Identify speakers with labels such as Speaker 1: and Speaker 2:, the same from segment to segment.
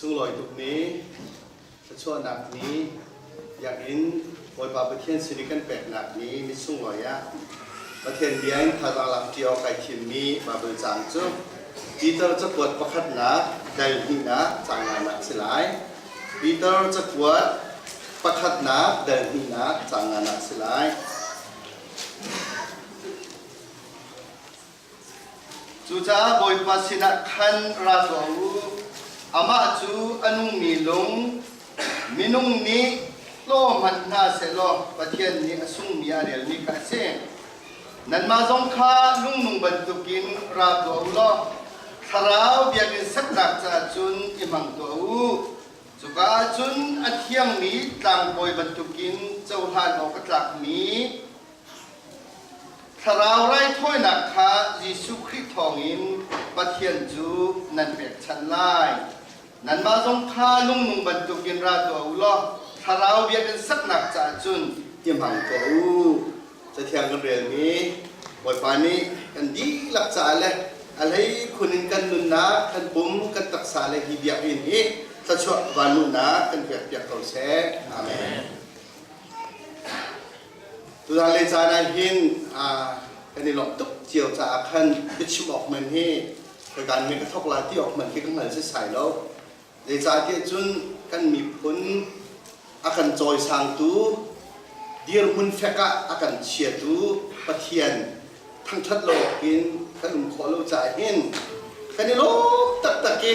Speaker 1: Sunglawi tuk ni, thluachuahnak ni, biakinn Bawipa Pathian sin i kan peknak ni ni sunglawi ah Pathian bia in thazaang lak ṭi awk ai thimmi Baibal caang cu Peter cakuat pakhatnak dal hnihnak caang nganak si lai. Peter cakuat pakhatnak dal hnihnak caang nganak si lai. Cucaah Bawipa sinah khan ra tuah u. Amah cu a nungmi lung, minung nih hlaw hmanh hna sehlaw Pathian nih a sungmi a relmi kha a si. Nanmah zong kha lungnung bantukin ra tuah u law thlarau biakinn saknak caah cun i hmang tuah u. Cuka ah cun a thiangmi tlangbawi bantukin cohlan awk a tlakmi Thlarau raithawinak kha Jesuh Khrih thawngin Pathian cu nan pekchanh lai. Nanmah zong kha lungnung bantukin ra tuah u law thlarau biakinn saknak caah cun i hmang tuah u. Cathiang kan relmi Bawipa nih kan dihlak caah le a hleikhun in kan nunnak, kan pum, kan taksa le hi biakinn hi thluachuah vanluhnak kan pekpiak ko seh. Amen. Tuzaan le caan ah hin kan i lawmh tuk cio caah khan biachim awk man hi khoikaan men ka thawk lai ti awk man khi ka hngal setsai lo. Zeicahtiah cun kan miphun a kan cawisangtu, dirhmun fek ah a kan chiatu Pathian thangṭhat lo awkin kan um khawh lo caah hin kan i lawm taktak i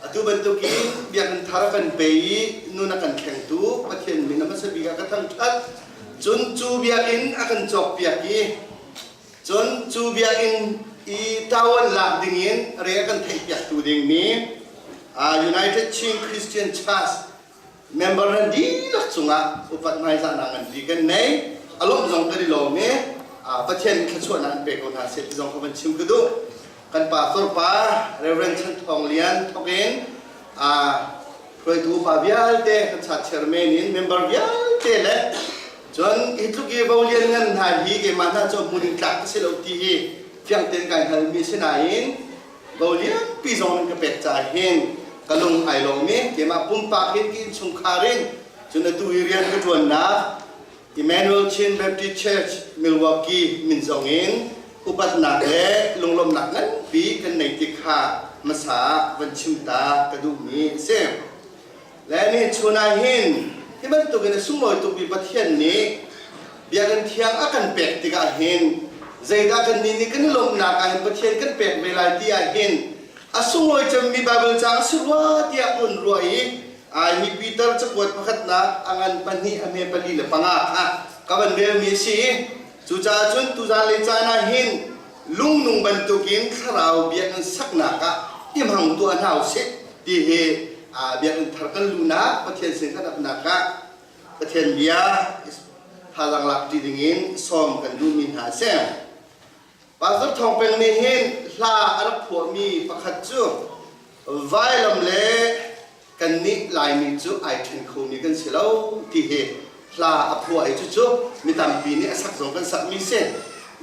Speaker 1: Atu bantukin biakinn thar a kan pe i nun a kan thlengtu Pathian min a hmasa bik ah ka thangṭhat. Cun cu biakinn a kan cawkpiak i cun cu biakinn i ṭawan lak dingin re a kan theihpiaktu dingmi United Chin Christian Church member nan dihlak cungah upat hmaizahnak nganpi kan nei. A lawmh zong kan i lawm i Pathian thluachuahnak an pe ko hna seh ti zong ka van chim ka duh. Kan pastor pa Reverend Chan Thawng Lian thawk in hruaitu upa vialte kan cha chairman in member vialte le cun hi tluk i vo lian ngan hna hi keimah hna cu hmun in tlak ka si lo ti hi fiang tein kai hngalmi si nain vo lianpi zong in ka pek caah hin ka lung ai lawm i keimah pumpak hin ka innchungkhar in cun atu i rian ka ṭuannak Emmanuel Chin Baptist Church Milwaukee min zong in upatnak le lunglawmhnak nganpi kan nei ti kha hmasa ah van chim ta ka duhmi a si. Le nihin chun ah hin hi bantukin a sunglawi tukmi Pathian nih biakinn thiang a kan pek tikah hin zeidah kannih nih kan i lawmhnak ah hin Pathian kan pek ve lai ti ah hin a sunglawi cemmi Baibal caang si rua tiah un ruah i hi Peter cakuat pakhatnak a ngan pahnih a hme pali le panga kha ka van relmi a si i cucaah cun tuzan le caan ah hin lungnung bantukin thlarau biakinn saknak ah i hmang tuah hna usih ti hi biakinn thar kan luhnak Pathian sin kan apnak ah Pathian bia thazaang lak ṭi dingin sawm kan duhmi hna a si. Pastor Thawng Peng nih hin hla a rak phuahmi pakhat cu vailam le kannih Laimi cu ai ṭhen khomi kan si lo ti hi hla a phuah i cucu mi tampi nih a sak zong kan sakmi si.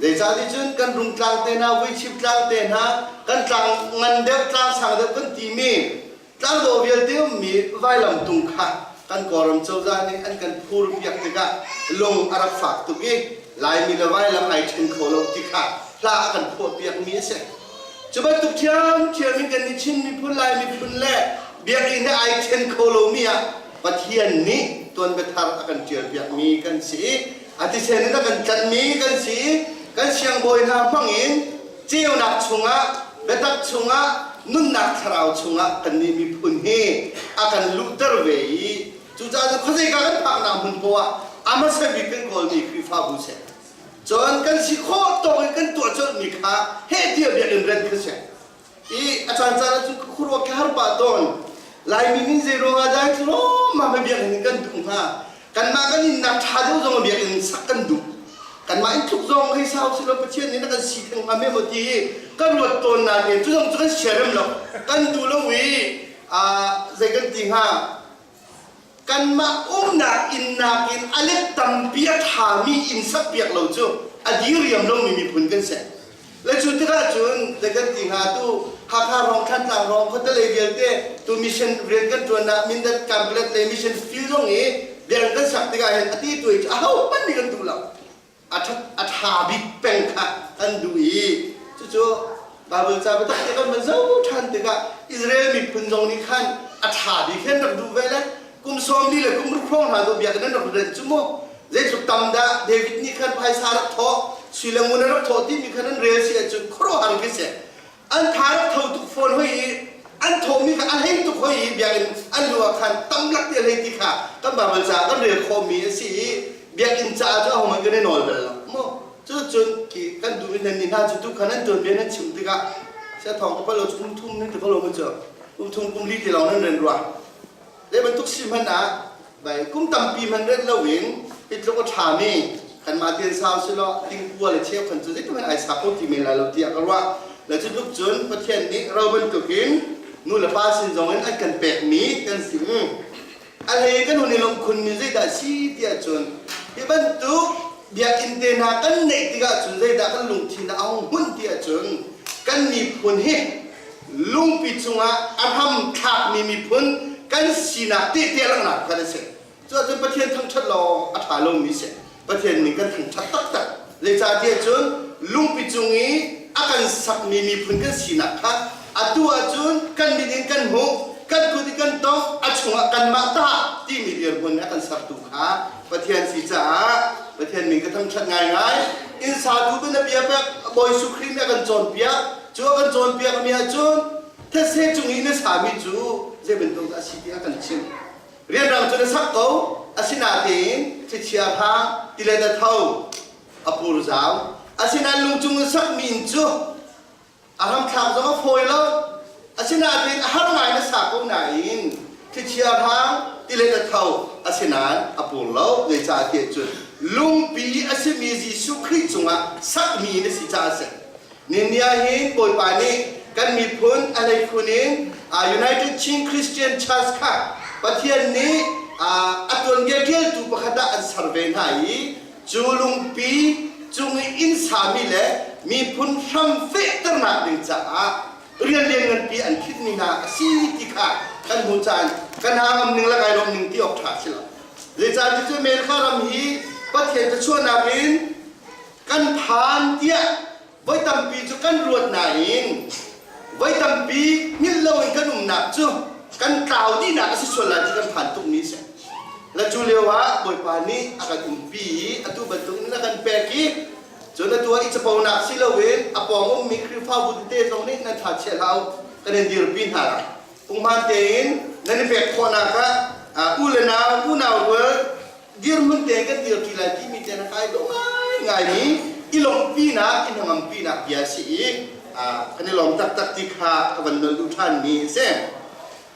Speaker 1: Zeicahti cun kan rungtlang te hna, vuichip tlang te hna, kan tlang ngan deuh, tlang sang deuh kan timi Tlangdawh vialte ummi vailam tung kha kan Kawlram cozah nih an kan phurpiak tikah lung a rak fak tuk i Laimi le vailam ai ṭhen kho lo ti kha hla a kan phuahpiakmi a si. Cu bantuk ṭhiamṭhiam in kannih Chin miphun, Lai miphun le biakinn he ai ṭhen kho lomi ah Pathian nih tuanbia thar a kan ṭialpiakmi kan si i a thisen in a kan tlanhmi kan si i kan siangbawi hna hmangin ceunak chungah biatak chungah nunnak thlarau chungah kannih miphun hi a kan luhter ve i cucaah cun khuazeika kan phaknak hmun poah ah a hmasa bik kan kawlmi Khrihfabu si cun kan si khawh tawk in kan tuah colhmi kha heh tiah biakinn rent kha si i a caan caan ah cun khuaruah ka har pah tawn Laimi nih zei ruangah dah lawmmam hi biakinn kan duh hnga kanmah kan innak ṭha deuh zong biakinn sak kan duh kanmah in tluk zong hei sau si lo Pathian nih na kan si theng hnga me maw ti hi kan ruat tawn nain cu zong cu kan siarem lo kan duh lo i zei kan ti hnga kanmah umnak inn nakin a let tampi a ṭhami inn sakpiak lo cu a diriam lomi miphun kan si. Le cu tikah cun zei kan ti hnga tu Hakha hrawng Thantlang hrawng khuatelei vialte tu mission rian kan ṭuannak Mindat Kanpetlet lei mission field zong i biakinn kan sak tikah hin a ti tu hi cu ahohmanh nih kan duh lo. A ṭha bik peng kha kan duh i cucu Baibal ca biatak te kan van zoh ṭhan tikah Israel miphun zong nih khan a ṭha bik hi an rak duh ve le kum 40 le kum ruk hrawng hna tu biakinn an rak renh cu mu zeitluk tam dah David nih khan phaisa rak thawh sui le ngun a rak thawh timi khan an rel si ahcun khuaruahhar khi si an tha rak tho tuk fawn hoi i an thawhmi kha a hlei tuk hoi i biakinn an lu ah khan tam lak ti a hlei ti kha kan Baibal caah kan rel khawhmi a si i biakinn caah cu ahohmanh kan i nawl bal lo mu cucun khi kan duh in nan ni hna cu tu khan an tuanbia nan chim tikah sia thawng ka pal lo cu kum thum nan ti ko lo mu cu kum thum kum li ti lawng nan ren rua Zei bantuk si hmanh ah bai kum tampi hmanh ret loin hi tluk a ṭhami kanmah tian sau si law tingkua le cheu khan cu zeitluk in ai sa kho ti men lai lo tiah ka ruah. Le cu tluk cun Pathian nih ro bantukin nu le pa sin zong in an kan pekmi kan si. A hlei kan hun i lawmh khunmi zeidah si tiah cun hi bantuk biakinn te hna kan neih tikah cun zeidah kan lungthin ah a hung hmunh tiah cun kan miphun hi lungpi cungah a hram thlakmi miphun kan sinak tehte langhnak khan a si. Cuahcun Pathian thangṭhat lawng a ṭha lomi si. Pathian nih kan thangṭhat taktak. Zeicahtiah cun lungpi cung i a kan sakmi miphun kan sinak kha atu ahcun kan mit in kan hmuh, kan kut in kan tongh, a chungah kanmah ta timi dirhmun a kan sertu kha Pathian si caah Pathian min ka thangṭhat ngaingai. Inn satu bianabia pek Bawi Jesuh Khrih nih a kan cawnpiak. Cu a kan cawnpiakmi ahcun thetse cung i na sami cu zei bantuk dah a si ti a kan chimh. Rianrang cu na sak ko, asinain thlichia hrang tilet a tho, a pur zau. Asinain lungcung in sakmi inn cu a hramthlak zong a fawi lo. Asinain a har ngai na sa ko nain thlichia hrang tilet a tho, asinain a pur lo. Zeicahtiah cun lungpi a simi Jesuh Khrih cungah sakmi na si caah a si. Nihin ah hin Bawipa nih kan miphun a hleikhun in United Chin Christian Church kha Pathian nih a tuanbia ṭialtu pakhat ah an ser ve hna i cu lungpi cung i inn sami le miphun hram fehternak ding caah rian liannganpi an khitmi hna a si ti kha kan hmuh caan kan hna ngam ning le kai lawm ning ti awk ṭha a si lo. Zeicahtiah cu America ram hi Pathian thluachuahnak in kan phan tiah voi tampi cu kan ruat nain voi tampi hngilh loin kan umnak cu kan tlau dihnak a si sual lai ti kan phan tukmi a si. Le cu lio ah Bawipa nih a kan umpi i atu bantuk in a kan pek i cun atu ah i caponak si loin a pawng ummi Khrihfabu tete zong nih nan tha chia hlah u kan in dirpi hna lai. Punghman tein nan i pek khawhnak ah u le nau unau rual dirhmun te kan dirṭi lai timi te na kai dawh ngaingaimi i lawmhpinak i hnangampinak bia a si i kan i lawm taktak ti kha ka van nol duh ṭhanmi a si.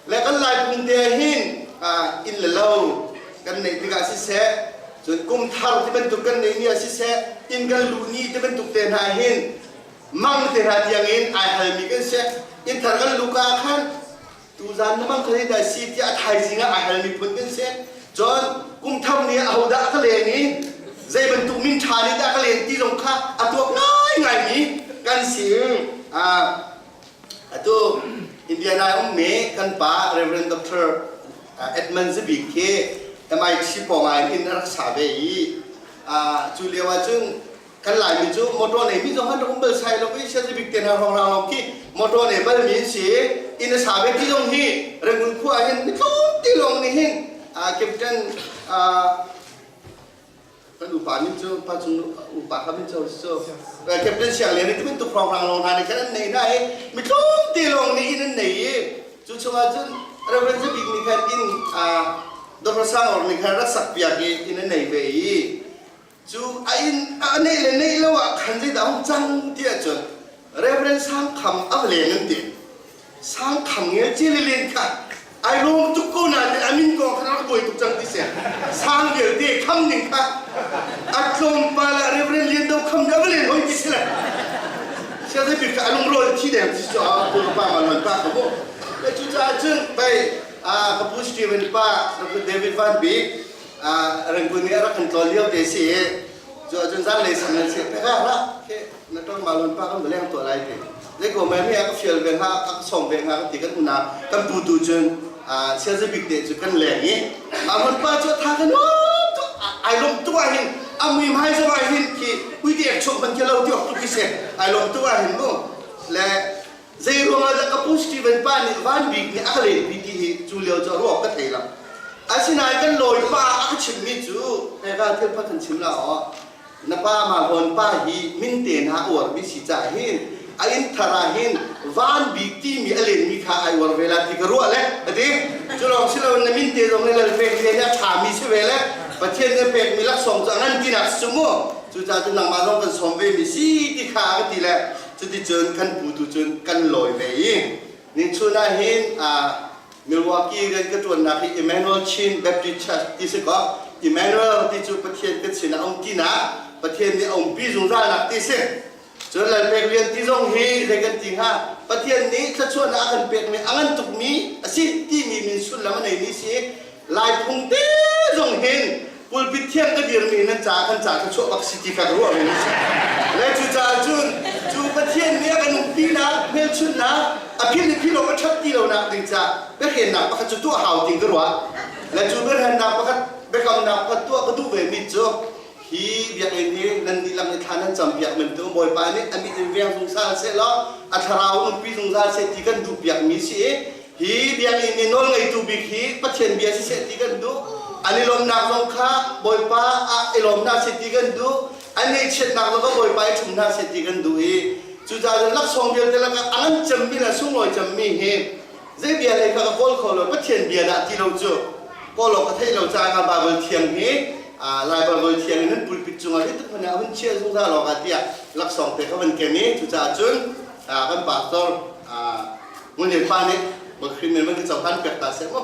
Speaker 1: Le kan Laiphung te hin inn le lo kan neih tikah siseh, cun kum thar ti bantuk kan neih ni ah siseh, inn kan luh ni ti bantuk te hna hin mang te hna tiangin ai halmi kan si. Inn thar kan luh ka ah khan Tuzaan na mang kha dah si tiah a thaizing ah ai hal miphun kan si. Cun kum thar ni ah ahodah a ka leng i zei bantuk min ṭha nih dah a ka len ti zong kha a tuak ngaingaimi kan si. Atu Indiana i ummi kan pa Reverend Dr. Edmund Zabik khi MIT pawng ah inn a rak sa ve i cu lio ah cun kan Laimi cu motor nei mi zong an rak um bal sai lo i siazibik te hna hrawng lawng khi motor nei bal mi an si inn a sa ve ti zong hi Rangoon khua ah hin mitlawm ti lawng nih hin captain kan upa min cu pa cung upa kha min cu so captain Siang Lian ti bantuk hrawng hrang lawng hna nih khan an nei hna i mitlawm ti lawng nih inn an nei i cu chungah cun Reverend Zabik nih khan inn Dr. Sangor nih khan rak sak piak i inn an nei ve i Cu a inn a neih le neih lo ah khan zeidah a hung cang ti ahcun Reverend Sang Kham a va leng an ti. Sang Kham ngel ci le len kha ai lawm tuk ko nain a min kong khan a rak buai tuk cang ti si. Sang vialte kham ning kha a tlawmpal ah Reverend Lian Do Kham nih a va len hoi ti si le. Sia zei bik kha a lungrual thi deng ti cu a pu pa ma luan pa ka mu. Le cucaah cun pei ka pu Stephen pa Dr. David Van Bik Rangoon nih a rak kan tlawn lio te si i cu ahcun zanlei sang an si pek ah ra. Na ṭang ma lon pa kan va leng tuah lai ti. Zei ko mai mi a ka fial ve hnga, a ka sawm ve hnga ka ti kan una kan pu tu cun siazi bik te cu kan leng i Mahon pa cu tha kan tuk ai lom tuk ah hin a mui hmai zong ah hin khi uite ek chuak man khi lo ti ok tuk khi si ai lom tuk ah hin mu le zei ruang ah dah ka pu Steven pa nih van bik nih a ka len pi ti hi cu lio cu a ruak ka thei lo asinain kan lawi pa a ka chimmi cu heka thil phat kan chim la aw Na pa Mahlawn pa hi min te hna a uarmi si caah hin a inn thar ah hin van bik timi a lenmi kha ai uar ve la ti ka ruah le a ti. Cu lawng si loin na min te zong hi lalpek te nih a ṭhami si ve le Pathian nih a pekmi laksawng cu a ngan tinak si cu mu. Cucaah cun nangmah zong kan sawm ve mi si ti kha a ka ti le cuticun kan pu tu cun kan lawi ve i nichun ah hin Milwaukee rian ka ṭuannak hi Emmanuel Chin Baptist Church ti si kaw Emmanuel ti cu Pathian kan sin ah a um tinak Pathian nih a umpi zungzalnak ti si. Cun Lalpek rian ti zong hi zei kan ti hnga Pathian nih thluachuahnak a kan pekmi a ngan tukmi a si timi min sullam a neimi si. Lai phung te zong hin pulpit thiang ka dirmi nan caah kan caah thluachuah bak si ti kha ka ruah mi si. Le cucaah cun cu Pathian nih a kan umpinak hmelchunhnak a phil i phil awk a ṭhat ti lonak ding caah biahreennak pakhat cu tuah hau ting ka ruah. Le cu biahreennak pakhat biakamnak pakhat tuah ka duh ve mi cu hi biakinn hi nan dihlak nih thla nan campiak bantuk Bawipa nih a mit in veng zungzal sehlaw a thlarau umpi zungzal seh ti kan duhpiak mi si i Hi biakinn i nawlngeitu bik hi Pathian bia siseh ti kan duh. An i lawmnak zong kha Bawipa ah i lawm hna seh ti kan duh. An ngaihchiatnak zong kha Bawipa i ṭhum hna seh ti kan duh i cucaah cun laksawng vialte lakah a ngan cemmi le sunglawi cemmi hi zei bia hlei kha ka kawl kho lo Pathian bia dah ti lo cu kawl awk ka theih lo caah ka Baibal thiang hi Lai Baibal thiang in nan pulpit cungah hi tuk hmanh ah hun chiah zungzal awk ah tiah laksawng te kha van ken i cucaah cun kan pastor Ngun Lian Pa nih Bakhrin men man ka cohlan piak ta seh mu.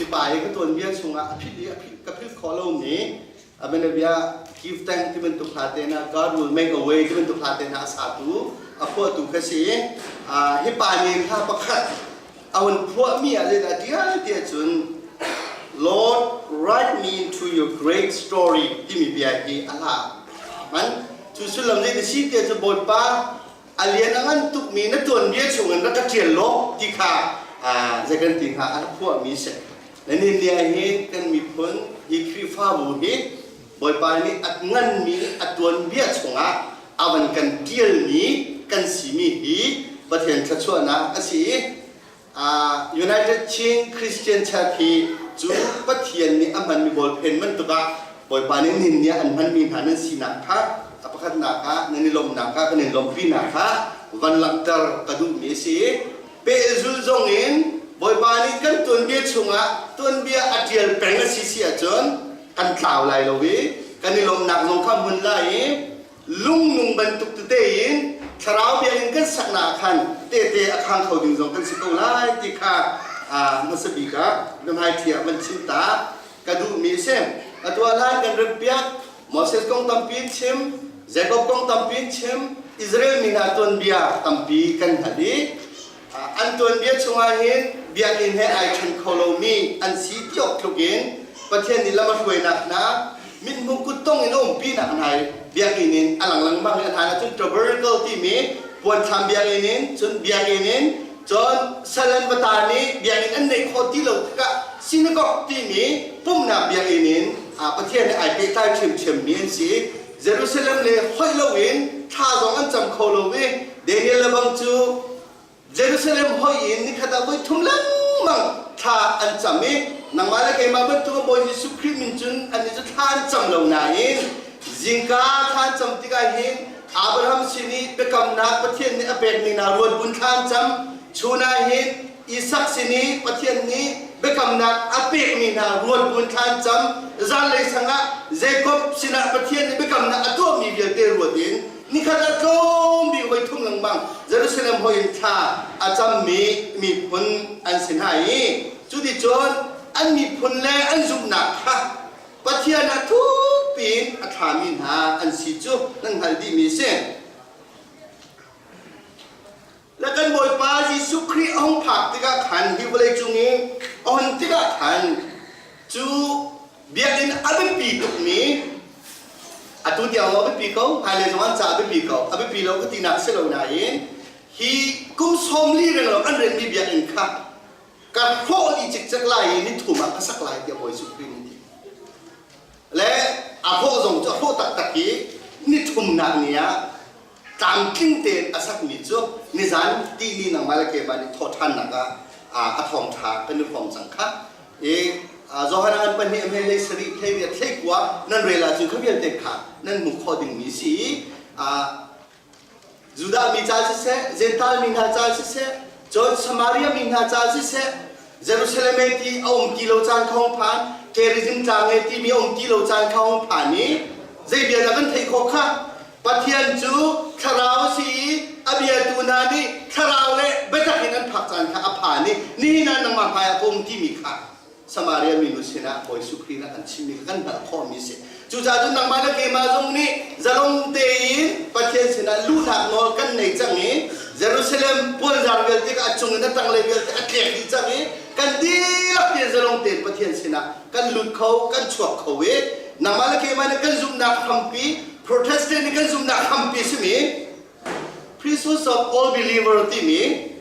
Speaker 1: Hi pa hi ka tuanbia chungah a phit i a phit ka philh khawh lomi a bia give thank ti bantuk hla te hna God will make a way ti bantuk hla te hna a satu a phuahtu kha si hi pa nih hla pakhat a hun phuahmi ah zeidah tial ti ahcun Lord write me into your great story timi bia hi a hla man cu sullam zei ti si ti cu Bawipa a lian a ngan tukmi na tuanbia chungin rak ka ṭial law ti kha zei kan ti hnga a rak phuahmi si na nin ni ah hin kan miphun hi Khrihfabu hi Bawipa nih a nganmi a tuanbia chungah a van kan ṭialmi kan simi hi Pathian thluachuahnak a si i United Chin Christian Church hi cu Pathian nih a hmanmi bawlphen bantuk ah Bawipa nih nin nih an hmanmi hna nan sinak kha a pakhatnak ah nan i lawmhnak kha kan in lawmhpinak kha van langhter ka duhmi a si i pehzul zong in Bawipa nih kan tuanbia chungah tuanbia a ṭial peng a si si ahcun kan tlau lai lo i kan i lawmhnak zong kha hmun lai i lungnung bantuk tete in thlarau biakinn kan saknak ah khan tehte a khang kho ding zong kan si ko lai ti kha hmasa bik ah biahmaiṭhi ah van chim ta ka duhmi a si. Atu ah hlan kan rempiak Moses kong tampi in chim, Jacob kong tampi in chim, Israel mi hna tuanbia tampi kan hngalh i An tuanbia chungah hin biakinn he ai ṭhen kho lomi an si ti awk tluk in Pathian nih lam a hruainak hna mithmuh kuttong in a umpinak hna i biakinn in a lang lengmang i a hlan ahcun tabernacle timi puanthlam biakinn in cun biakinn in cun sal an va taan i biakinn an neih khawh ti lo tikah synagogue timi pumhnak biakinn in Pathian he ai pehtlai ṭhiamṭhiammi an si. Jerusalem le hoih loin thla zong an cam kho lo i Daniel le bang cu Jerusalem hoih in nikhat ah voi thum lengmang thla an cam i nangmah le keimah bantuk Bawi Jesuh Khrih min cun annih cu thla an cam lo nain zingka thla an cam tikah hin Abraham sin i biakamnak Pathian nih a pekmi hna ruat bun thla an cam chun ah hin Isak sin i Pathian nih biakamnak a pekmi hna ruat buin thla an cam. Zanlei sang ah Jakob sinah Pathian nih biakamnak a tuahmi vialte ruat in nikhat ah tlawm bik voi thum lengmang Jerusalem hoi in thla a cammi miphun an si hna i cuticun an miphun le an zumhnak kha Pathian ah thukpi in a thlami hna an si cu nan hngalh dihmi a si. Le kan Bawipa Jesuh Khrih a hung phak tikah khan hi vawlei cung i a hun tikah khan Cu biakinn a biapi tukmi atu tiang a biapi ko, hmailei zong an ca a biapi ko. A biapi lo ka tinak si lo nain hi kum 40 renglo an renmi biakinn kha ka hrawh dih cikcek lai i ni thum ah ka sak lai tiah Bawi Jesuh Khrih nih a ti. Le a hrawh zong cu a hrawh taktak i ni thumnak ni ah tlamtling tein a sakmi cu nizan tihni nangmah le keimah nih thawhṭhannak ah a thawngṭha kan i hrawm cang kha. I Johan an pahnih a hme hlei sarih hlei riat hlei kua nan rel ahcun kha vialte kha nan hmuh khawh dingmi si i Judah mi ca siseh, Jentail mi hna ca siseh, cun Samaria mi hna ca siseh, Jerusalem e ti a um ti lo caan kha hung phan, Gerizim tlang e timi a um ti lo caan kha hung phan i zei bia dah kan theih khawh kha? Pathian cu thlarau a si i a biatu hna nih thlarau le biatak in an phak caan kha a phan i nihin ah nangmah hmaiah ka um timi kha Samaria minu sinah Bawi Jesuh Khrih nih a kan chimmi kha kan hngalh khawhmi a si. Cucaah cun nangmah le keimah zong nih zalong tein Pathian sinah luhnak nawl kan nei cang i Jerusalem puanzar vialte kha a cung in a tanglei vialte a tlek dih cang i kan dihlak tein zalong tein Pathian sinah kan lut kho, kan chuak kho i nangmah le keimah nih kan zumhnak hrampi Protestant nih kan zumhnak hrampi simi Priesthood of all believer timi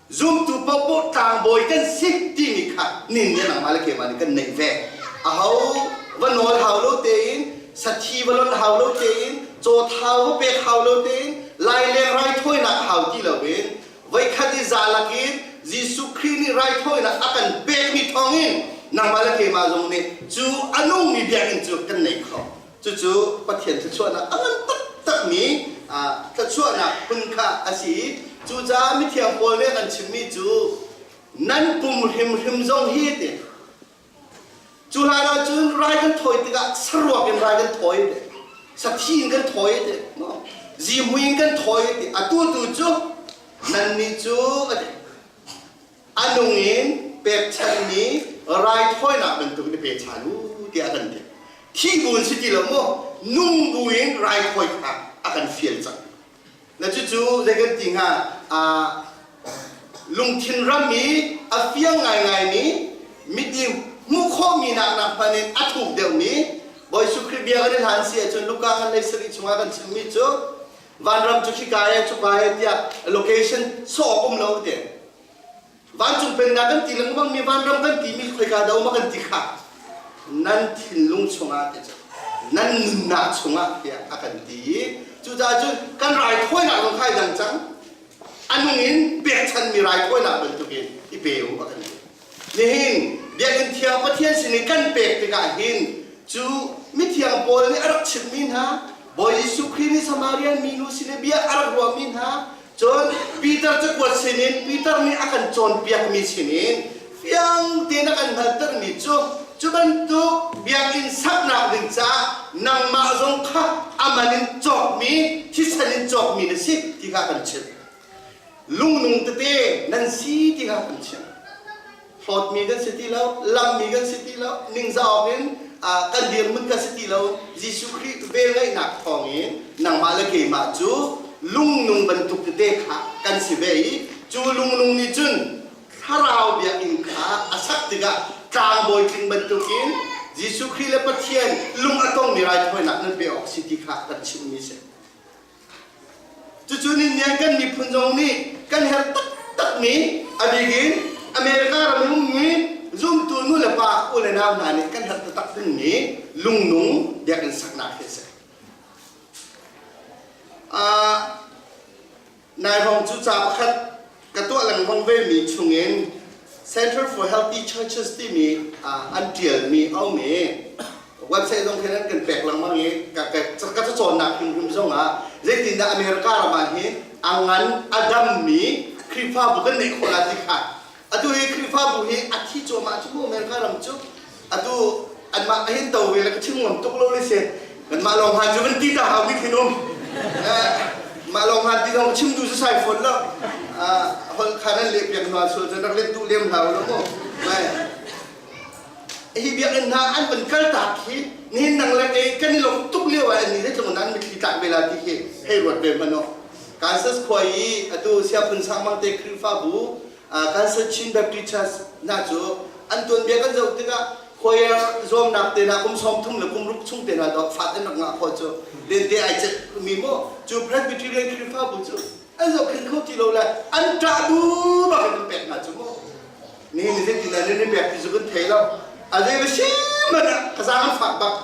Speaker 1: Zumtu paohpaoh tlangbawi kan si timi kha nin nih nangmah le keimah nih kan neih ve. Aho va nawl hau lo tein, sathi va lonh hau lo tein, cawthau va pek hau lo tein, laileng raithawinak hau ti loin voikhat i za lakin Jesuh Khrih nih raithawinak a kan pekmi thawngin nangmah le keimah zong nih cu a nungmi biakinn cu kan nei kho. Cucu Pathian thluachuahnak a ngan taktakmi thluachuahnak phun kha a si i cucaah mithiang Paul nih a kan chimmi cu nan pum hrimhrim zong hi ti. Cu hlan ah cun rai kan thawi tikah saruak in rai kan thawi ti. Sathi in kan thawi ti. Zihmui in kan thawi ti. Atu tu cu nannih cu a ti. A nung in pekchanhmi raithawinak bantuk in pe ṭhan u tiah a kan ti. Thi bu in si ti lo maw nung bu in raithawi kha a kan fial cang. Na cucu zei kan ti hnga lungthin ram i a fiang ngaingaimi mit i hmuh khawhmi nak nak hmanh in a thuk deuhmi Bawi Jesuh Khrih bia kan i hlan si ahcun Luka ngan lei sarih chungah kan chimmi cu vanram cu khika he cuka he tiah location sawh awk um lo te. Vancung pennak kan ti lengmang mi vanram kan timi khoika dah um a kan ti kha nan thinlung chungah ti cu nan nunnak chungah tiah a kan ti i cucaah cun kan raithawinak zong kha ai dang cang a nung in pekchanmi raithawinak bantukin i pe u a kan ti. Nihin Biakinn thiang Pathian sin i kan pek tikah hin cu mithiang Paul nih a rak chimhmi hna Bawi Jesuh Khrih nih Samaria minu sin i bia a rak ruahmi hna cun Peter cakuat sinin Peter nih a kan cawnpiakmi sinin fiang tein a kan hngalhtermi cu cu bantuk biakinn saknak ding caah nangmah zong kha a man in cawkmi thisen in cawkmi na si ti kha a kan chimh. Lungnung tete nan si ti kha kan chim. Hlawtmi kan si ti lo, lammi kan si ti lo, ningzah awk in kan dirhmun kan si ti lo. Jesuh Khrih velngeihnak thawngin nangmah le keimah cu lungnung bantuk tete kha kan si ve i cu lungnung nih cun thlarau biakinn kha a sak tikah tlangbawi tling bantukin Jesuh Khrih le Pathian lung a tongmi raithawinak nan pe awk si ti kha kan chimmi si. Cucu nihin kan miphun zong nih kan herh taktakmi a bik in America ram i ummi zumtu nu le pa u le nau hna nih kan herh taktak dingmi lungnung biakinn saknak hi a si. Nai hrawng cu ca pakhat ka tuah lengmang vemi chungin Center for Healthy Churches timi an ṭialmi a um i website zong khin an kan pek lengmang i ka cacawnnak hrimhrim zongah zeitindah America ram ah hin a ngan a dammi Khrihfabu kan neih khawh lai ti kha atu hi Khrihfabu hi a thi cuahmah cu mu America ram cu atu anmah hin to ve le ka chim ngam tuk lo le si kanmah lawng han cu van ti ta hau mi khin um mah lawng han ti zong chim du sai fawn lo hol khan an leh piak hna sual cun rak let duh lem hna lo mu mai hi biakinn hna an van kal tak hi nihin nang le kei kan i lawm tuk lio ah ni zeitluk in an mitthli tlak ve la ti hi hei ruat ve hmanh Kansas khua i atu Siaphun Sangmang te Khrihfabu Kansas Chin Baptist Church hna cu an tuanbia kan zoh tikah. Choir zuamnak te hna kum 30 le kum ruk chung te hna dawh fat an rak ngah khawh cu lente ai celh mi maw cu Presbyterian Khrihfabu cu an zohkhenh kho ti lo le an ṭah bu bak in an pek hna cu mu. Nihin ni zeitin dah nan i pek ti cu kan thei lo. A zei va si hmanh ah ka zaang an fak bak.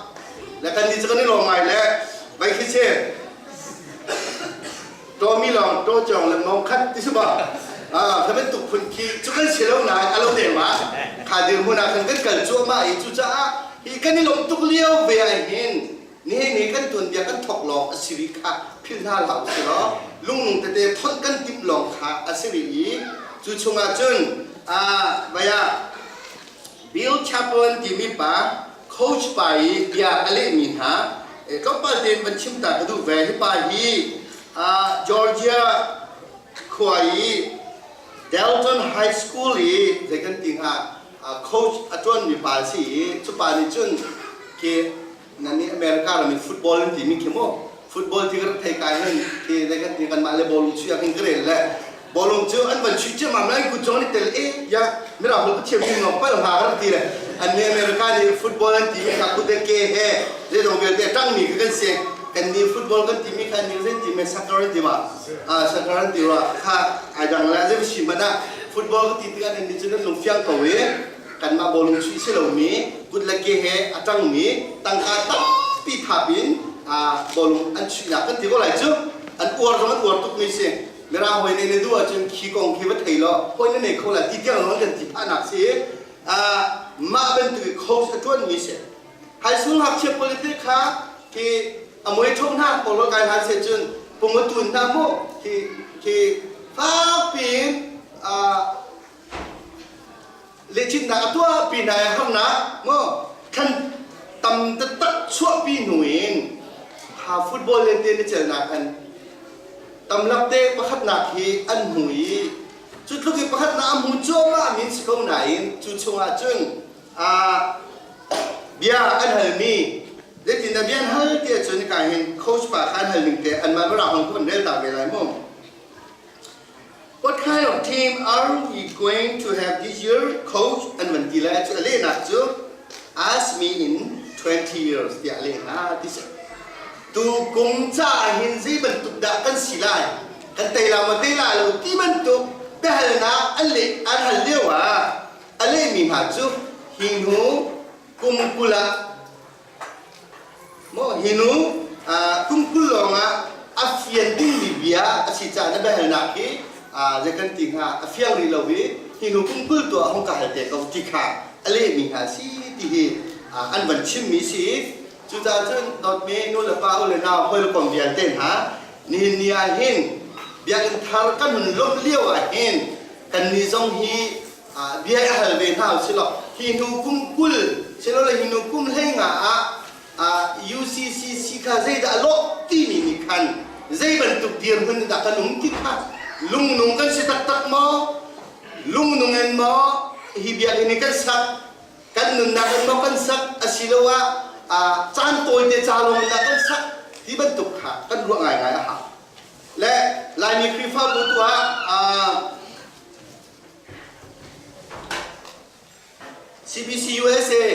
Speaker 1: Le kan nih cu kan i lawm ngai le vai khi che Tawmi lawng taw cawng le mong khat ti si ba ah kha bantuk phun khi cu kan si lo nain a lo deng ma kha dirhmun ah khan kan kal cuahmah i cucaah hi kan i lawmh tuk lio ve ah hin nihin ni kan tuanbia kan thawk lawng a si rih kha philh hna hlah usih law lungnung tete thonh kan timh lawng kha a si rih i cu chungah cun ah vaya Bill Chaplin timi pa coach pa i bia a lehmi hna tlawmpal tein van chim ta ka duh ve. Hi pa hi Georgia khua i Dalton High School i zei kan ti hnga coach a ṭuanmi pa a si i cu pa nih cun khi nan nih America ram in football an timi khi mu football ti ka rak thei kai hin khi zei kan ti kanmah le bawlung chuih ah khin ka rel le bawlung cu an van chuih ciammam lai kut zong an i tel e ya mirang holh ka thiam ti ngam pal hnga ka rak ti le an nih America nih football an timi kha kut le ke he zeizong vialte a ṭangmi khi kan si kan nih football kan timi kha nih zei ti me soccer an ti ma soccer an ti rua kha ai dang le zei si hmanh ah football ka ti tikah nan nih cu nan lung fiang ko i kanmah bawlung chuih si lomi kut le ke he a ṭangmi tangka tampi thap in bawlung an chuihnak kan ti ko lai cu an uar zong an uar tukmi si mirang hawi nih na duh ahcun khi kong khi va thei law hawi na nei kho lai ti tiang lawng kan ti phahnak si mah bantuk i coach a ṭuanmi si high school ngakchia politic kha khi a mui ṭho hna pawl kai hna se cun pung a tun hna mu khi khi fak piin Lehchinnak a tuahpi hna i harnak maw khan tam taktak chuahpi hnu in ha football lente na celnak an tamlak te pakhatnak hi an hmu i cu tluk i pakhatnak a hmu cuahmah min si ko nain cu chungah cun bia an halmi zeitin dah bia an hal ti ahcun hika hin coach pa kha an hal ning te anmah mirang hong ku an rel ta ve lai mu. What kind of team are we going to have this year, coach? An van ti lai cu a lehnak cu ask me in 20 years tiah a leh hna ti si. Tu kum ca hin zei bantuk dah kan si lai? Kan tei la maw tei la lo ti bantuk biahalnak an leh an hal lio ah a lehmi hna cu hi hnu kum 20 ah Maw hi nu kum 20 lawngah a fian dingmi bia a si caah na biahalnak hi zei kan ti hnga a fiang rih lo i hi hnu kum 20 tuah hong ka hal te ko ti kha a lehmi hna si ti hi an van chimmi si. Cucaah cun dawtmi nu le pa u le nau hawi le kom vialte hna nihin ni ah hin biakinn thar kan hun lawmh lio ah hin kannih zong hi bia i hal ve hna usih law hi hnu kum 20 silole hi hnu kum 15 ah UCCC kha zeidah a lawh timi nih khan zei bantuk dirhmun in dah kan um ti kha lungnung kan si taktak maw lungnung in maw hi biakinn hi kan sak kan nunnak in maw kan sak asiloah caan tawite ca lawng in dah kan sak ti bantuk kha kan ruah ngaingai a hau le Laimi Khrihfabu tu ah CBC USA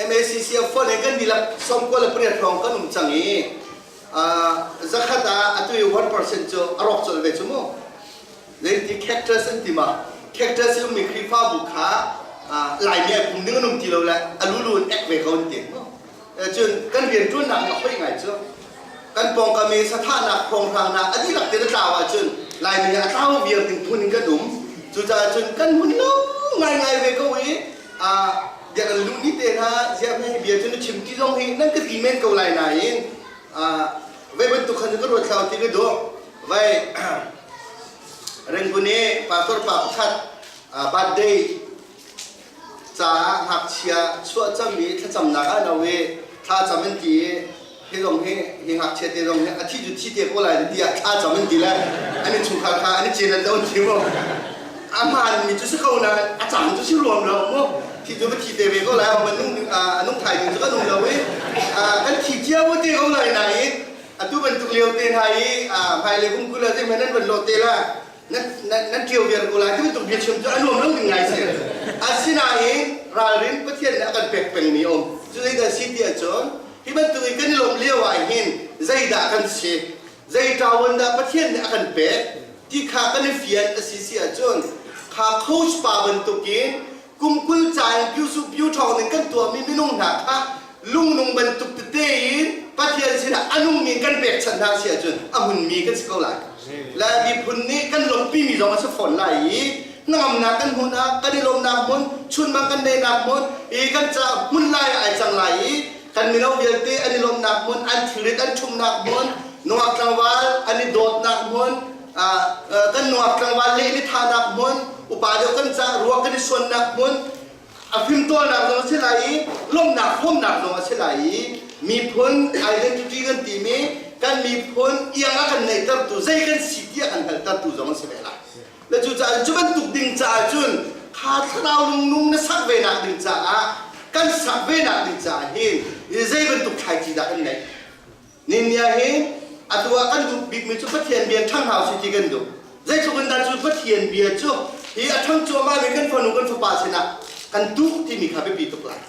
Speaker 1: MACC a fonh in kan dihlak 98 hrawng kan um cang i zakhat ah atu i 1% cu a rawk colh ve cu mu. Zeiti cactus an ti ma? Cactus i ummi Khrihfabu kha Laimi ai pum ding an um ti lo le a lulu in ek ve ko an ti. Cun kan rianṭuannak nih a hoih ngai cu. Kan pawngkam i sathahnak hrawnghrangnak a dihlak tein a tlau ahcun Laimi nih a tlau viar ding phun in kan um. Cucaah cun kan hmun lo ngaingai ve ko i biakinn luh ni te hna ziah hme hi bia cu na chim ti zong hi nan ka ti men ko lai nain vei bantuk khan ka ruat thlau ti ka duh. Vai Rangoon i pastor pa pakhat birthday caah ngakchia chuahcam i thlacamnak ah no i thla cam an ti i hi zong hi hi ngakchia te zong hi a thi cu thi te ko lai tiah thla cam an ti le an i chungkhar kha an i cin an do an thi mu a hmaan mi cu si ko nain a caan cu si ruam lo mu thi cu va thi te ve ko lai a nung a nung thai ding cu kan um lo i kan thi cio te ko lai nain atu bantuk lio te hna i hmailei kum 20 ah zeihmanh nan van lawh te la. Nan ṭio viar ko lai ti bantuk biachim cu a nuam lo ding ngai si. Asinain ralrin Pathian nih a kan pek pengmi a um. Cu zeidah si ti ahcun hi bantuk i kan i lawmh lio ah hin zeidah kan si, zei ṭawan dah Pathian nih a kan pek ti kha kan i fian a si si ahcun kha coach pa bantukin kum 20 ca in pyu pyu ṭhawng in kan tuahmi minung hna kha lungnung bantuk tete in Pathian sinah a nungmi kan pekchanh hna si ahcun a hmunmi kan si ko lai. Le miphun nih kan lawmhpimi zong a si fawn lai i hnangamnak kan hmun ah kan i lawmnak hmun chunmang kan neihnak hmun i kan ca hmun lai ah ai cang lai i kan mino vialte an i lawmhnak hmun an thilrit an ṭhumnak hmun nungak tlangval an i dawtnak hmun kan nungak tlangval leh i thahnak hmun upa deuh kan ca ruak kan i suannak hmun a fimtawlnak zong a si lai i lawmhnak hrawmnak zong a si lai i miphun identity kan timi kan miphun iang a kan neihtertu zei kan si ti a kan hngalhtertu zong a si ve lai. Le cucaah cu bantuk ding caah cun kha thlarau lungnung na sak ve nak ding caah kan sak ve nak ding caah hin zei bantuk thlaici dah kan neih? Ninnia hi atu ah kan duh bikmi cu Pathian bia ṭhang hau si ti kan duh. Zeitluk in dah cu Pathian bia cu hi a ṭhang cuahmahmi kan fanu kan fapa sinah kan duh timi kha biapi tuk lai.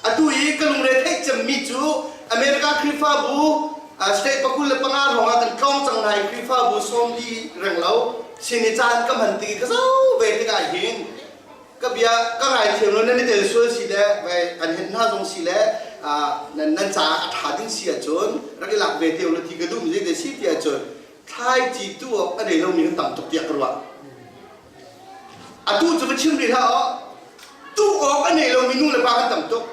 Speaker 1: Atu i ka lungre theih cemmi cu America Khrihfabu state 25 hrawng ah kan tlawng cang hna i Khrihfabu 40 reng lo sin i caan ka hman tik i ka zoh ve tikah hin ka bia ka ngaithiam lo nan i tel sual si le vai an hen hna zong si le nan nan caah a ṭha ding si ahcun rak i lak ve te u ti ka duh mi zei si ti ahcun thlaici tu awk a nei lomi kan tam tuk tiah ka ruah. Atu cu va chim rih hlah aw tu awk a nei lomi nu le pa kan tam tuk.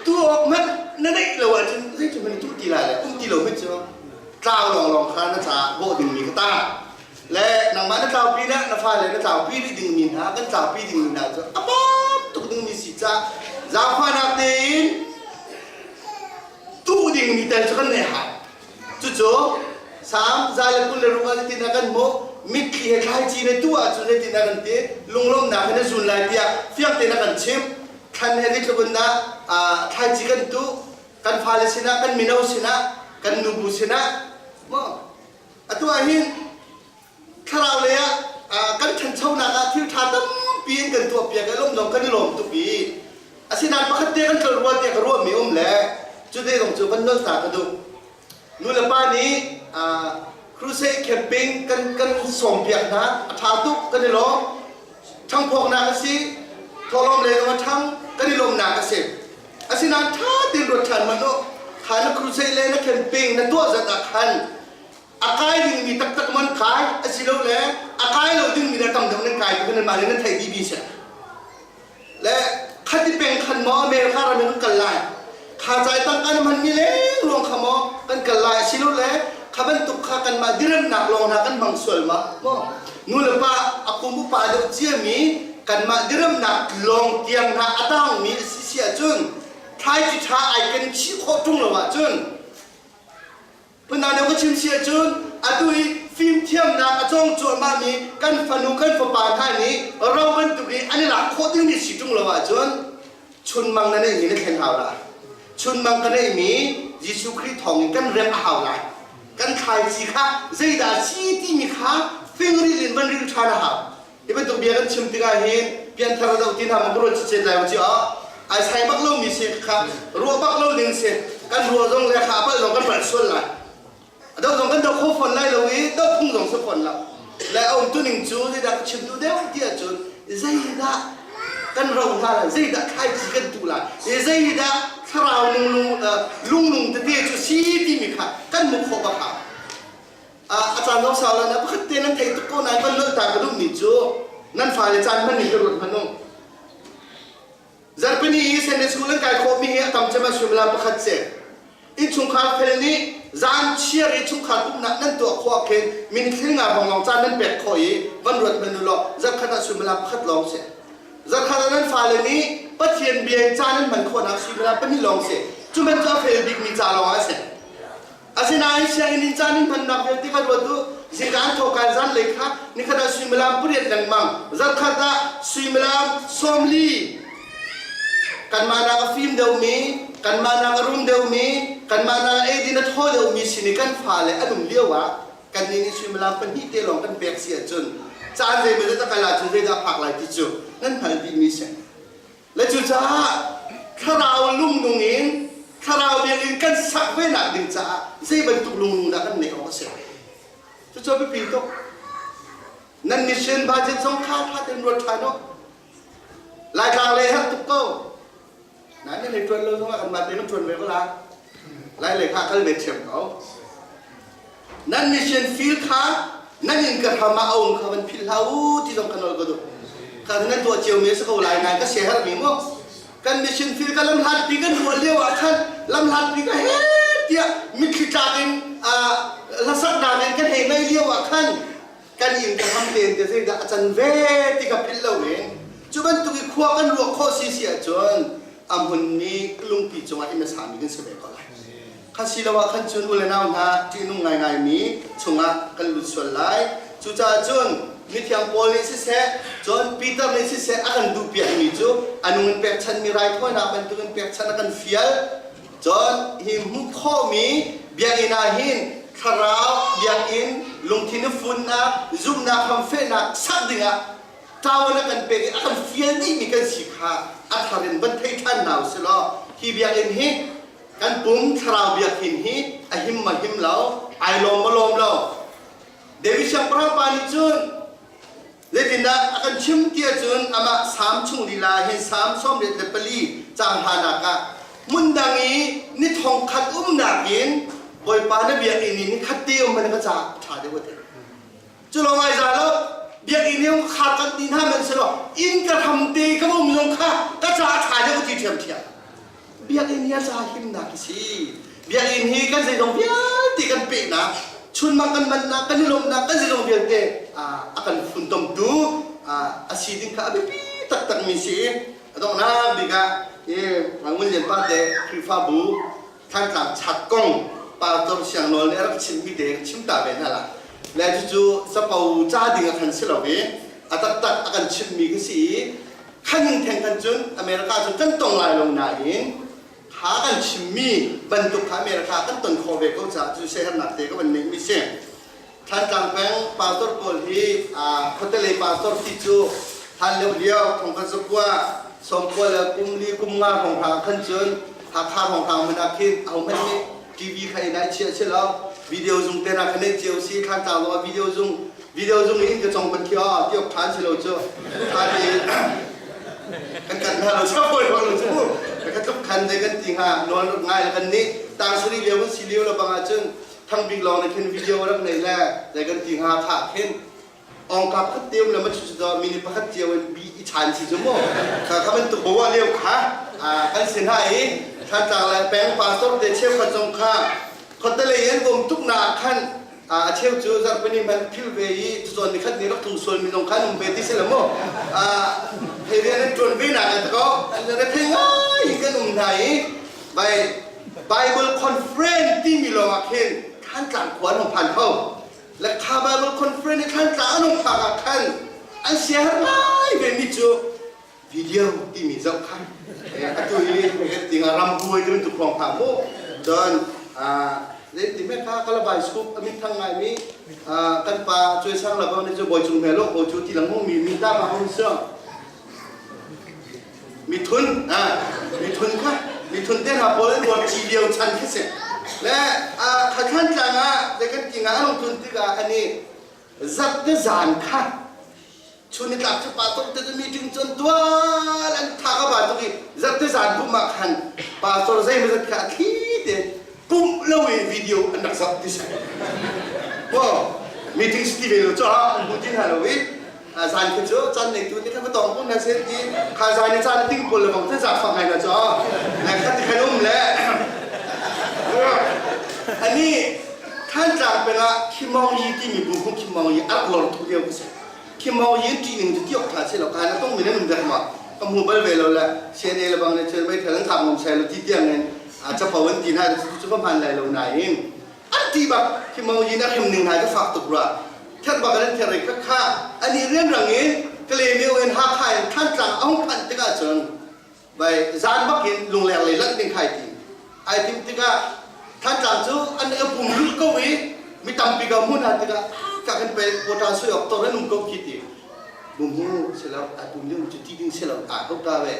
Speaker 1: Tu awk hmanh na neih lo ahcun zeitin hmanh tu ti lai le um ti lo hmanh cu tlau lawnglawng kha na caah bawh dingmi ka tang. Le nangmah na tlaupi le na fale na tlaupi rih dingmi hna kan tlaupi dingmi hna cu a bawm tuk dingmi si ca zaangfahnak tein tuh dingmi tel cu kan neih hau. Cucu Salm 126 ah zeitin a kan hmuh? Mitthli he thlaici ne tu ahcun zeitin a kan ti? Lunglawmhnak he na zun lai tiah fiang tein a kan chimh. Thlan he zeitluk in dah thlaici kan tuh? Kan fale sinah, kan mino sinah, kan nubu sinah. Maw? Atu ah hin thlarau lei ah kan ṭhanchonak ah thil ṭha tampi in kan tuahpiak i lawm zong kan i lawm tuk i asinain pakhat te kan tlol rua tiah ka ruahmi um le cu te zong cu van nolh ta ka duh. Nu le pa nih crusade camping kan kan sawmpiak hna a ṭha tuk kan i lawm. Ṭhangphawknak a si, thawhlawm lei zong a ṭhang kan i lawmnak a si. Asinain ṭha tein ruat ṭhan hmanh u. Kha na crusade le na camping na tuah zat ah khan a kai dingmi taktak man kai asilole a kai lo dingmi le tam deuh nan kai ti nan mah le nan theih dih bi si le khati peng khan maw America ram in kan kal lai kha cai tangka na hmanmi leng ruang kha maw kan kal lai asilole kha bantuk kha kanmah diremnak lawng hna kan hmang sual ma maw nu le pa a kum upa deuh ciami kanmah diremnak lawng tiang hna a tangmi a si si ahcun thlaici ṭha ai ken chih khawh ṭung lo ahcun Phundang deuh ka chim si ahcun atu i fimthiamnak a cawng cuahmahmi kan fanu kan fapa hna nih ro bantuk i an i lak khawh dingmi si ṭung lo ahcun chunmang na neihmi na thlen hau lai. Chunmang ka neihmi Jesuh Khrih thawngin kan remh a hau lai. Kan thlaici kha zeidah a si timi kha fingril in van ril ṭhan a hau. Hi bantuk bia kan chim tikah hin pianthar do ti hna maw ka ruat cicet lai u ci ai sai bak lomi si kha ruah bak lo ding si kan ruah zong le kha palh zong kan palh sual lai a do zong kan do kho fawn lai lo i do phung zong si fawn lo le a um tu ning cu zeidah ka chim tu deuh ti ahcun zeidah kan ro hna lai zeidah thlaici kan tu lai zeidah thlarau lung lungnung tete cu si timi kha kan hmuh khawh bak hau A caan zong sau lo na pakhat te nan thei tuk ko nain van lolh ta ka duhmi cu nan fale caan hman ning ka ruat hmanh u. Zarhpini i Sunday school an kai khawhmi hi a tam cem ah suimilam pakhat si. Innchungkhar fel nih zan chiar i chungkhar pumhnak nan tuah khawh ah khin minute thlinga hrawng lawng caan nan pek khawh i van ruat hmanh u law zarhkhat ah suimilam pakhat lawng si. Zarhkhat ah nan fale nih Pathian bia in caan an hman khawhnak suimilam pahnih lawng si. Cu man cu a fel bikmi ca lawng ah a si. Asinain sianginn in caan in hmannak vialte kha ruat u. Zingka an thawhka in zanlei kha nikhat ah suimilam pariat lengmang, zarkhat ah suimilam 40. Kanmah nak a fim deuhmi, kanmah nak a rum deuhmi, kanmah nak a eidin a thaw deuhmi sin i kan fale an um lio ah. Kannih nih suimilam pahnih te lawng kan pek si ahcun caan zeimawzat a kal ahcun zeidah a phak lai ti cu nan hngal dihmi si. Le cucaah thlarau lungnung in thlarau biakinn kan sak ve nak ding caah zei bantuk lungnung dah kan neih awk a si? Cucu a biapi tuk. Nan mission budget zong kha tha tein ruat ṭhan u. Laitlang lei herh tuk ko. Nain nan i ṭuan lo zongah kanmah tein kan ṭuan ve ko lai. Lai lei kha kal ve ṭhiam ko. Nan mission field kha nan inn ka hram ah a um kha van philh hlah u ti zong ka nawl ka duh. Kha nan tuah cio mi a si ko lai nain ka siaherh mi mu. Kan mission field ka lamhlatpi kan ruah lio ah khan lamhlatpi ka he tiah mitthli tlak in hlasaknak in kan hei ngei lio ah khan kan inn ka ham tein te zeidah a can ve ti ka philh lo in cu bantuk i khua kan ruah khawh si si ahcun a hmunmi lungpi cungah inn a sami kan si ve ko lai. Kha si lo ah khan cun u le nau hna ṭihnung ngaingaimi chungah kan lut sual lai. Cucaah cun mithiang Paul nih siseh, cun Peter nih siseh a kan duhpiakmi cu a nung in pekchanhmi raithawinak bantukin pekchanh a kan fial. Cun hi hmuh khawhmi biakinn ah hin thlarau biakinn lungthin i funnak, zumhnak hramfehnak sak dingah ṭawan a kan pek i a kan fial dihmi kan si kha a thar in van thei ṭhan hna u sih law hi biakinn hi kan pum thlarau biakinn hi a him ma him lo, ai lawm ma lawm lo. David siangpahrang pa nih cun Zeitindah a kan chim ti ahcun amah Salm chung lila hin Salm 84 caang hlanak ah hmundang i ni thong khat umnak in Bawipa na biakinn i ni khat te um man ka caah ṭha deuh a ti. Cu lawng ai za lo biakinn i khar kan ti hna man selaw inn ka hram te ka um zong kha ka caah ṭha deuh a ti ṭhiamṭhiam. Biakinn hi a ca himnak a si. Biakinn hi kan zeizong vialte kan pehnak, chunmang kan manhnak, kan i lawmhnak, kan zeizong vialte a kan funtomtu a si ding kha a biapi taktakmi si. A donghnak bik ah hi Ngun Lian Pa te Khrihfabu Thantlang chat kong Pastor Siang Nawl nih a rak chimmi te ka chim ta ve hna la. Le cucu capo ca ding a khan si lo i a taktak a kan chimmi kha si i Khan in theng khan cun America cu kan tong lai lo nain kha kan chimmi bantuk kha America kan ton khawh ve ko caah cu siaherhnak te ka van neihmi si. Thantlang peng pastor pawl hi khuatelei pastor ti cu hlan lio lio thong kan zakua sawmkua le kum li kum nga hrawng hna khan cun Hakha hrawng hna hmun ah khin ahohmanh nih TV kha inn ah chiah si lo video zung te na kha neih cio si Thantlang zong ah video zung video zung in ka cong ban khi ah ti awk ṭhan si lo cu tha ti kan kan hna lo sa fawi lo cu ka tluk khan dei kan ti hnga nawl rak ngai le kan nih tang sari lio kan si lio lo bang ahcun thang bik lawng nih khin video rak nei le dei kan ti hnga kha khin ongka pakhat te um le ma chu chu mini pakhat cio in bi i chan si cu mu kha kha bantuk bawa lio kha kan sin ha i Thantlang le peng pastor te cheukhat zong kha khuatelei an um tuk na khan A cheu cu zarhpini hmanh philh ve i tucawn nikhat ni rak tlung sualmi zong kha an um ve ti si lo mu. Hei rian an ṭuan ve nak an ko an rethei ngai in kan um hna i bai Bible conference timi lawng ah khin Thantlang khua an hung phan kho. Le kha Bible conference i Thantlang an hung phak ah khan an siaherh ngai ve mi cu video timi zoh kha atu hi tinga ram buai ti bantuk hrawng hna mu cun ti me kha kalabai scoop a min thang ngai mi kan pa cuai sang la ni cu bawi cung hme lo ko cu ti lang mi mi ta ma hong siang mithun mithun kha mithun te hna pawl an ruat chi lio chan khi si le khathan tlang ah le kan tinga an tung tikah ani zat te zan kha Chun nitlak cu pa tuk te cu meeting cun tual an tha ka ba tuk i zarte zan pumh ah khan pastor zeimawzat kha a thli te pumh lo i video an rak zoh ti si. Maw meeting si ti ve lo cu an bu ti hna lo i zan khi cu caan neitu nih khan va tong kun hna sen ti kha zan i caan ting pawl le bang te zaangfak ngai na cu na khat ti khan um le ani Thantlang peng ah Khimong Yi timi bu hung Khimong Yi a rak lor tuk lio ka si. Khimong yin ṭih ning cu tiok ṭha si lo ka na tung min an um dek ma ka hmu bal ve lo le CNA le bang ne cun meithal an thak ngom sai lo ti tiang in capo an ti hna cu cu ka hman lai lo nain an ti bak Khimong yin a hrem ning hna cu fak tuk rua ther bak an ther kha kha ani rianrang in Kalaymyo in Hakha in Thantlang a hung phanh tikah cun bai zan bak in lungler lei lanh ding khai ti ai tim tikah Thantlang cu an pum lul ko i. Mi tampi ka hmun ha tikah ka kan pe pota sui ok to ran um ko khi ti. Bumhu selo a pum ding cu ti ding selo a ko ta ve.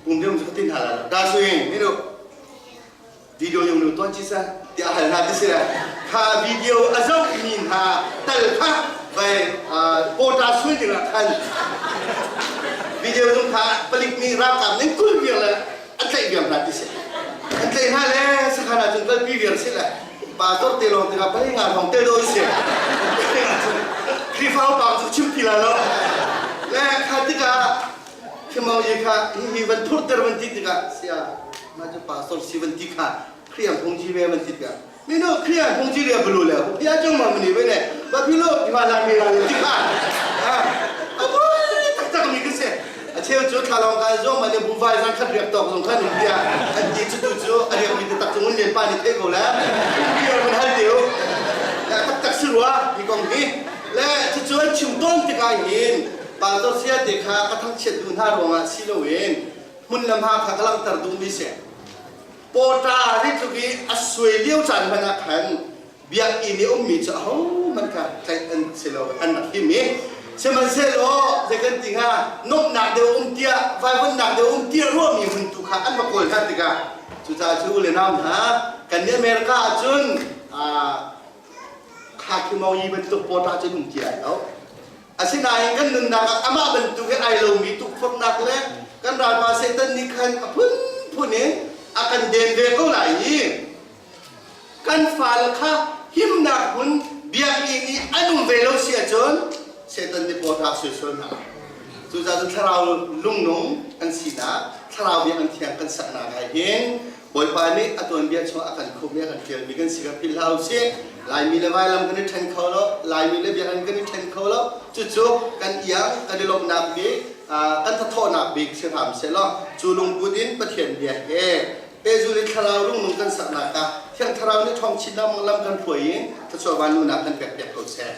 Speaker 1: Pum ding cu tin hala da sui mi nu video yung nu ton chi sa ti a hal hna ti si le kha video a zoh mi hna tal kha vai pota sui ding ah khan video zung kha palik nih ralkap ning kul viar le an tlaih viar hna ti si. An tlaih hna le sakhan ah cun kalpi viar si le pastor te lawng tikah pali nga thong te do si. Khrihfa upa cu chim ti la lo. Le kha tikah khimau yi kha hi hi van thurter van ti tikah sia ma cu pastor si van ti kha Khriang phungji ve van ti tikah mino Khriang phungji le bulu le bia chung ma mani ve ne ba philo ma la mi la ti kha a tak tak mi ka se a cheu cu thlalong kai zong ma le buvai zang khat riak tok zong khan um tia an ti cu tu cu a riak mi tak cung len pa ni thei ko le bia man hal tiu le tak tak si rua hi kong hi le cu cu an chim ton tikah hin pastor sia te kha ka thangchiat duh hna ruangah si loin hmun le hma kha ka langhter duhmi si. Pawṭa zeitluk i a suai lio caan hmanh ah khan biakinn i ummi cu ahohmanh kha tlaih an si lo, an rak him i sihmanhsehlaw zei kan ti hnga, nuamhnak deuh um tiah vaivunnak deuh um tiah ruahmi hmun tu kha an va kawl hna tikah cucaah cu u le nau hna kan nih America ahcun kha khi mawi bantuk pawṭa cu um ti lai lo. Asinain kan nunnak ah amah bantuk he ai lomi tukforhnak le kan ralpa Satan nih khan a phunphun in a kan den ve ko lai i kan fale kha himnak hmun biakinn i an um ve lo si ahcun Satan nih pawṭa sual hna. Cucaah cun thlarau lungnung an sinak, thlarau biakinn thiang kan saknak ah hin Bawipa nih a tuanbia chung a kan khumh i a kan ṭialmi kan si kha philh hlah usih. Laimi le vailam kan i ṭhen kho lo, Laimi le biakinn kan i ṭhen kho lo. Cucu kan iang, kan i lawmhnak bik, kan thathawhnak bik si hram sehlaw cu lungput in Pathian bia he pehzul in thlarau lungnung kan saknak ah Thiang Thlarau nih ṭhawng chin lengmang lam kan hruai in thluachuah vanluhnak kan pekpiak ko seh.